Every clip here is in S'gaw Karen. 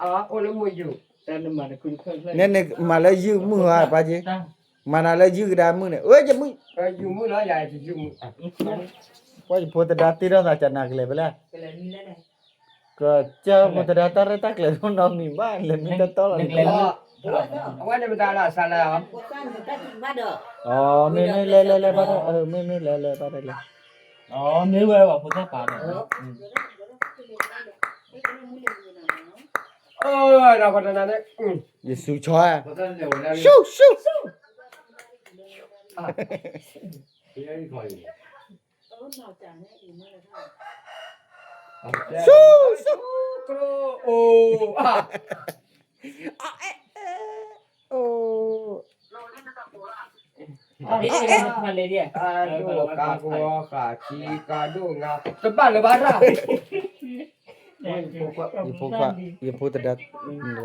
အိၣ်လၢမုၢ်ယူၢ်, န့ၣ်န့ၣ်မၤလၢယုၢ်မုၢ်ဧါ ပၢ်က့, မၤနၤလၢယုၢ်ကဒါမုၢ်န့ၣ် အၢ ယမုၢ်, ပှၤယဖိသဒါတ့ထီၣ်သးကနၤကလဲၤဖဲလဲၣ်, ကစၢ်ဖိသဒါတၢ်ရဲၣ်တၢ်ကျဲၤဒိၣ်နီတမံၤဘၣ် လဲၤမံတတီလီၤန့ၣ်, အဝဲန့ၣ်မတၤလၢအစးလဲၣ်, အမ့မ့ၢ်လဲၤလဲၤလဲၤဘၣ်, မ့မ့ၢ်လဲၤလဲၤဘၣ်လဲၤ, မ့ၢ်ဝဲပှၤဖိသၣ်ပာ်ဒီး ယစူၤဆီ, ဆူၣ်ဆူၣ်, ဆူၣ်ဆူၣ်, အိၣ်, ကဒိၣ်ကါကဝီၤဃာ်ခံကါဒိၣ်ငါ တဘၣ်လၢၤဘၣ်တၢ်, ယဖိခွါ, ယဖိသဒါ, ဟါ, တၢ်မုၣ်နီၤတ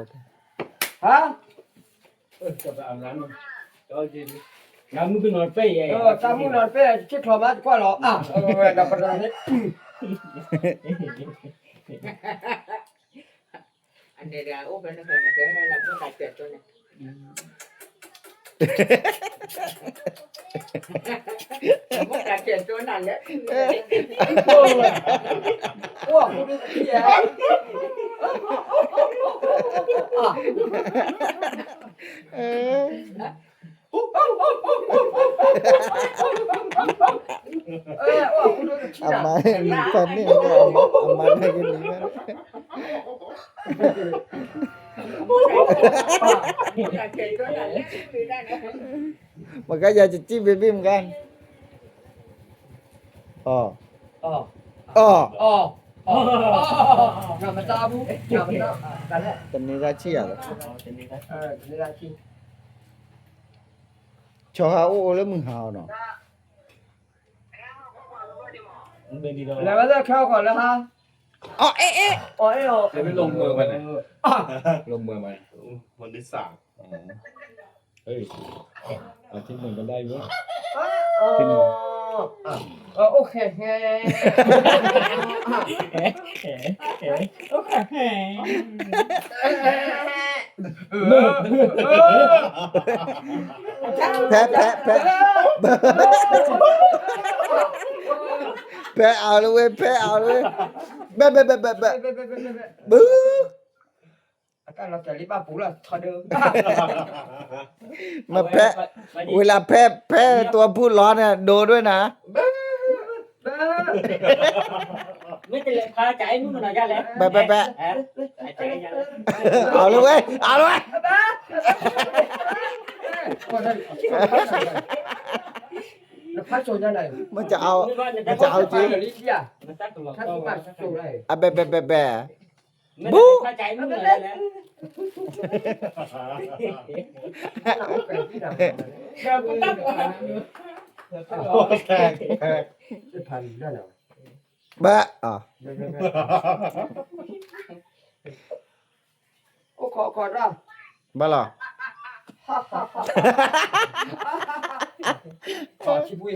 ပဲၢ်, ဆ့ၣ်ချီမးတကွၢ်လီၤ, အဝဲဒီးပတၢ်န့ၣ် အန့ၣ်ဒီးအိၣ်ဖဲန့ၣ်ဃီန့ၣ် ကဲလၢမုၢ်တၢ်ကဲၣ်တိန့ၣ်, မုၢ်တၢ်ကဲၣ်တိနၤလၢ အမါန့ၣ်ဖးန့ၢ်, အမါန့ၣ်ကနံၤ, မကယၤကစံၣ်ဘ့ဘ့ၣ်မက, အီၣ်, အီၣ်, တန့ၤသးဆံၣ်ယၤလီၤ, ဆီဟးအိၣ်အိၣ်လၢမုၢ်ဟါအီၤနီၤ, လဲၤဝဲလၢခဲအီၣ်ကီၢ်လၢဟါ, အီၣ်အဲၣ်အဲၣ်, အီၣ်အဲၣ်အီၣ်, လၢမုၢ်မး, လၢမုၢ်မး, မနုၤစး, အထံမုၢ်ကဒါယိ, အိၣ်ဃဲဃဲ, ဖဲ ဖဲ ဖဲ ဖဲအီၤလၢဝဲ ဖဲအီၤလၢဝဲ, ဘဲ ဘဲ ဘဲ ဘဲ ဘဲ, ဘု, မ့ၢ်ဖဲ, ဝံၤလၢဖဲ ဖဲ ตัวผู้ร้อน น่ะ โดนด้วยนะ, ဘဲ ဘဲ ဘဲ, အီၤလၢဝဲ အီၤလၢဝဲ, မ့ၢ်အီၤ, မ့ၢ်အီၤက့, အဘဲ ဘဲ ဘဲ ဘဲ, ဘူး, ဘၣ်, ဘၣ်လီၤ, ဆံးပူၤ,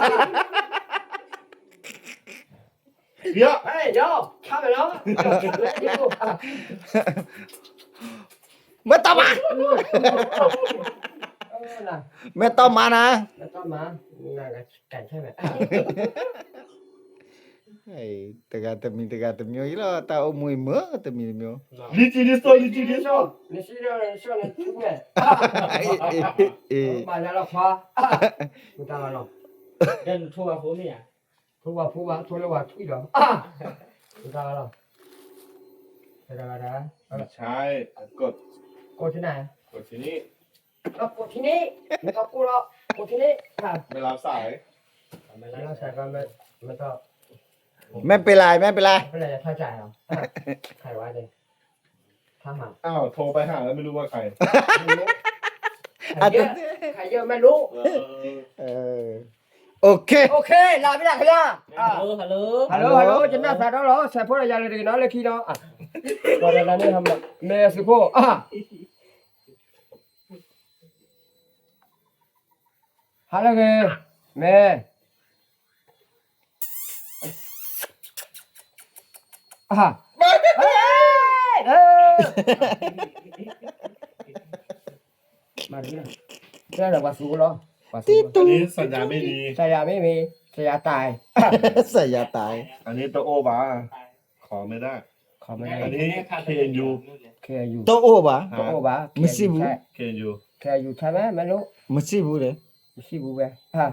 ယီၤ ဟဲယီၤ ဆါမ့ၢ်လီၤ ယီၤ ဆါမ့ၢ်လီၤ မ့ၢ်တမၤ မ့ၢ်တမၤနၤ မ့ၢ်တမၤ နကဲဆါမ့ၢ် တဂၤတမံၤတဂၤတမံၤအံၤလီၤ တၢ်အိၣ်မူအံၤမ့ၢ်တမံၤတမံၤ လံာ်စံးလံာ်စီလံာ်စံးလံာ်စီ နစံးဒီးနစံးန့ၣ်ထူၣ်ဝဲ မၤလၢလီၤခွါ မတၤလီၤ ဒီးနထူၣ်ဝဲဖိမ့ၢ်ဧါ ထူၣ်ဝဲဖိဝဲထူၣ်လၢဝဲထွံၣ်ဒီး မတၤလီၤ တဂၤတဂၤ မဆါ ကိးထံနၢ် ကိးထံနံၣ် ကိးထံနံၣ် နကကိးလီၤ ကိးထံနံၣ် မ့ၢ်လါစၢ် မ့ၢ်လါစၢ်ကမ့ၢ် မ့ၢ်ပ့ၤလၢ မ့ၢ်ပ့ၤလၢ ဖဲလဲၣ်ထါစၢ်လီၤ ခါဝဲန့ၣ် ထါမၤ อ้าว โทรไปหาแล้วไม่รู้ว่าใคร ไม่รู้ ใครเยอะ ใครเยอะไม่รู้ เออ โอเค โอเค ลาไปละค่ะ ฮัลโหล ฮัลโหล ฮัลโหล ฮัลโหล จะหน้าตาเราเหรอ ใส่พวกเราอย่าเลยดีเนาะ เลยขี้เนาะ อ่ะ ก่อนหน้านี้ทำ แม่สุโข อ่ะ ဟါလၢဂ့ၤ မ့ၢ် မၤဒ်န့ၣ် တဲဒီးပှၤသူလီၤ ပှၤသူ อันนี้สัญญาณไม่ดี สัญญาณไม่มี สัญญาณตาย สัญญาณตาย อันนี้ตะโอ้บา ขอไม่ได้ ขอไม่ได้ อันนี้ เคเอ็นยู เคเอ็นยู တအိၣ်ဘၣ် တအိၣ်ဘၣ် မစံးဘူး เคเอ็นยู เคเอ็นยู ใช่ไหมไม่รู้ မစံးဘူးဒီး မစံးဘူးပဲ อ่ะ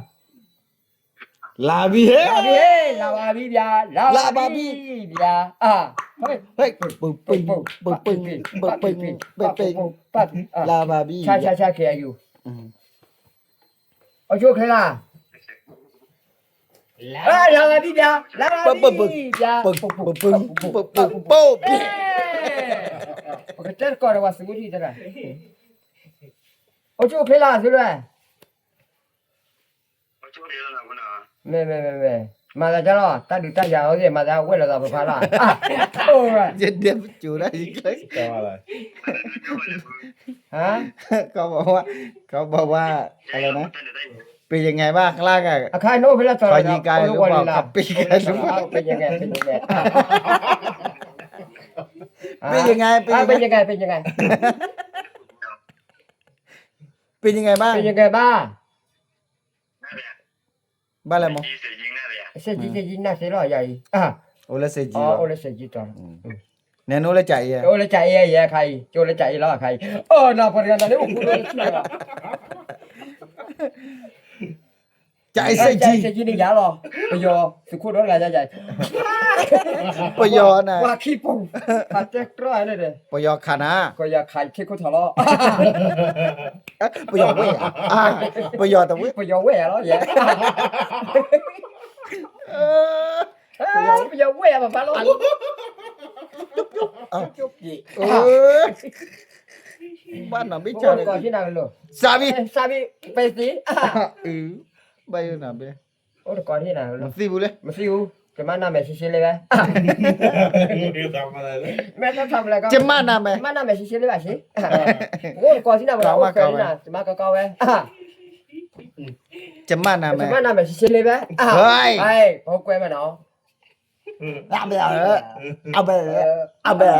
လာပြီဟဲ လာပြီဟဲ လာပါပြီဗျာ လာပါပြီဗျာ อ่ะ ဟဲ့ ဟဲ့ ပပပပပပပပပ လာပါပြီ ใช่ใช่ใช่ เคเอ็นยู อืม အချိုခဲလၢာ် လာပါပြီဗျာ လာပါပြီဗျာ ပပပပပပပ ပကတဲတကီၢ်ဒီးဝဲ စမူထီတရၣ် အချိုခဲလၢာ် သုရဲ မ့ၢ်မ့ၢ်မ့ၢ်မ့ၢ် မၤသးကလီၤ တၢ်ဒုးတၢ်ယၤအီၤသ့ၣ် မၤသးဝဲၢ်လီၤသးပဖးလီၤ ယဒဲပကၠိဒၣ်ယက ฮะ เขาบอกว่า เขาบอกว่า อะไรนะ เป็นยังไงบ้าง ข้างล่างอะ အခါအိၣ်ဖဲလဲၣ် เขายิงไกลหรือเปล่า เขาปีนไกลหรือเปล่า เป็นยังไง เป็นยังไง เป็นยังไง เป็นยังไง เป็นยังไง เป็นยังไง เป็นยังไงบ้าง เป็นยังไงบ้าง บ้านอะไรมอ เศรษฐี เศรษฐี น่าเสียหรอ ใหญ่ อ่ะ အိၣ်လၢ เศรษฐี อ๋อ လီၤ အိၣ်လၢ เศรษฐี တီၤ อืม နဲနအိၣ်လၢကၠၤအံၤ အိၣ်လၢကၠၤအံၤ အခါအံၤ ကၠိလၢကၠၤအံၤလီၤ အခါအံၤ အိၣ်နီၤ ပှၤတဂၤတၢ်လၢအိၣ်ဖူဒိၣ်လၢထံလီၤ ကၠၤအံၤ เศรษฐี เศรษฐี န့ၣ်ယၤလီၤ ပယီၤ သုးခိၣ်ဒီတဂၤယၤယၤ ပယီၤနၤ ပှၤခံပူၤ ပှၤတဲတြီန့ၣ်ဒီး ပယီၤခးနၤ ပယီၤခးယထံခိၣ်ထီၣ်လီၤ ပယီၤဝဲၢ်ဧါ ပယီၤတဝဲၢ် ပယီၤဝဲၢ်ဧါလီၤ ယဲ ပယီၤဝဲၢ်ဧါ ပပၢ်လီၤ ဘၣ်နီၤဘ့ၣ်ကၢ် စၢ်ဘံၣ် စၢ်ဘံၣ် ပဲသ့ ဘၣ်ယိၣ်နီၤဘ့ၣ် အိၣ်တကီၢ်ထံၣ်နၤ မသံဘူးလဲၣ် မသံဘူး ယမါနၢ်မဲာ်ဆ့ဆ့လၢဝဲ, မ့ၢ်တထီၣ်မလဲၣ်, ယမါနၢ်မဲာ်, ယမါနၢ်မဲာ်ဆ့ဆ့လၢဘၣ်ဆ့, အိၣ်တကိးထံနၢ်မလဲၣ်, အိၣ်ဃဲၤလံနၤ ယမါကီကီဝဲ, ယမါနၢ်မဲာ်, ယမါနၢ်မဲာ်ဆ့ဆ့လၢဝဲ, ပှၤကွဲမးနီၤ, အဘဲ, အဘဲ, အဘဲ,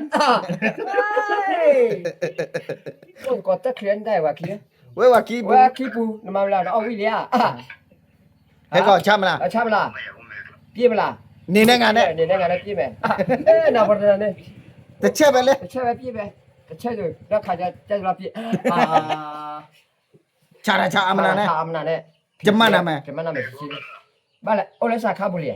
အိၣ်တကိးတၢ်ချ့နတၢ်ဝဲခံ, ဝဲဝဲခံပူၤ, ဝဲခံပူၤ နမၤမလဲၣ် နအီၣ်ဝံၣ်လံဧါ ဟဲကီးဆါမလား, ဆါမလား, ပြည့်မလား, နေနဲ့ငါနဲ့, နေနဲ့ငါနဲ့ပြည့်မယ်, နပတန့ၣ်, တစ်ချက်ပဲလေ, တစ်ချက်ပဲပြည့်မယ်, တစ်ချက်ဆိုတော့ခါကျကျတော့ပြည့်, ဆါတာဆါအမနာနဲ့, ဆါအမနာနဲ့, ကျမနာမယ်, ကျမနာမယ်ရှိရှိလေး, ဘၣ်လဲၣ် အိၣ်လၢစခါပူၤလံ,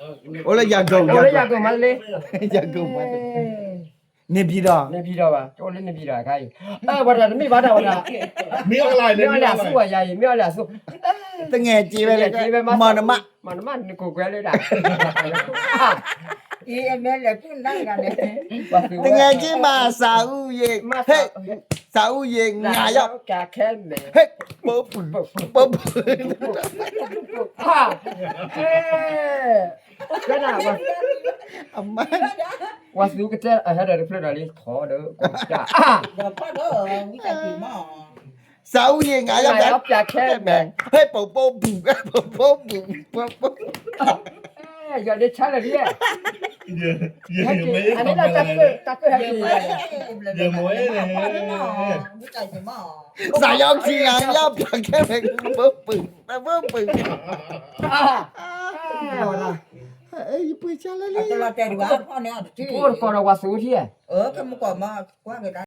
အိၣ်လၢယၤကိာ်, အိၣ်လၢယၤကိာ်မးလံ, ယၤကိာ်မးလံ, နေပြည်တော်, နေပြည်တော်ပါ, အိၣ်လၢနေပြည်တော်အခါအံၤ, အဲ ဝဲဒၣ်တမ့ၢ်ဘၣ်တၢ်ဝဲဒၣ်, မ့ၢ်အီၣ်လၢအဆူၣ်ဝဲယၤအံၤ, မ့ၢ်အီၣ်လၢအဆူၣ်, တငယ်ချင်းပဲလေ, မောင်နှမ, မောင်နှမ နကိုယ်ကွဲလၢဒၣ်, အံၤအမဲလဲၤပုၢ်နၢ်ဂၤလဲၣ်, တငယ်ချင်းမး စာဦးရေ, ဟဲ့, စာဦးရေ ငါရောက်, ဟဲ့, ပပူ, ပပူ, အမါ, ဝၤသူကတဲအဟဲဒီးတဖျၢၣ်ဒီးလံ ထီဒီးကီၢ်ကၢ်, စာဦးရေ ငါရောက်ပြခဲမယ်, ဟဲ့ ပပူ, ပပူ, ပပူ, ယီၤဒ့ဆါလၢာ်ဒ်, အန့ၣ်လၢတၢ်ကၢၣ်ဟဲက့ၤ, စာရောက်ချင် ငါရောက်ပြခဲမယ်, ပပူ, ပပူ, ယပှ့ၤဆါလၢာ်လံ, အိၣ်တကိးဒီးဝၤသူထံ, ကမကွၢ်မကွၢ်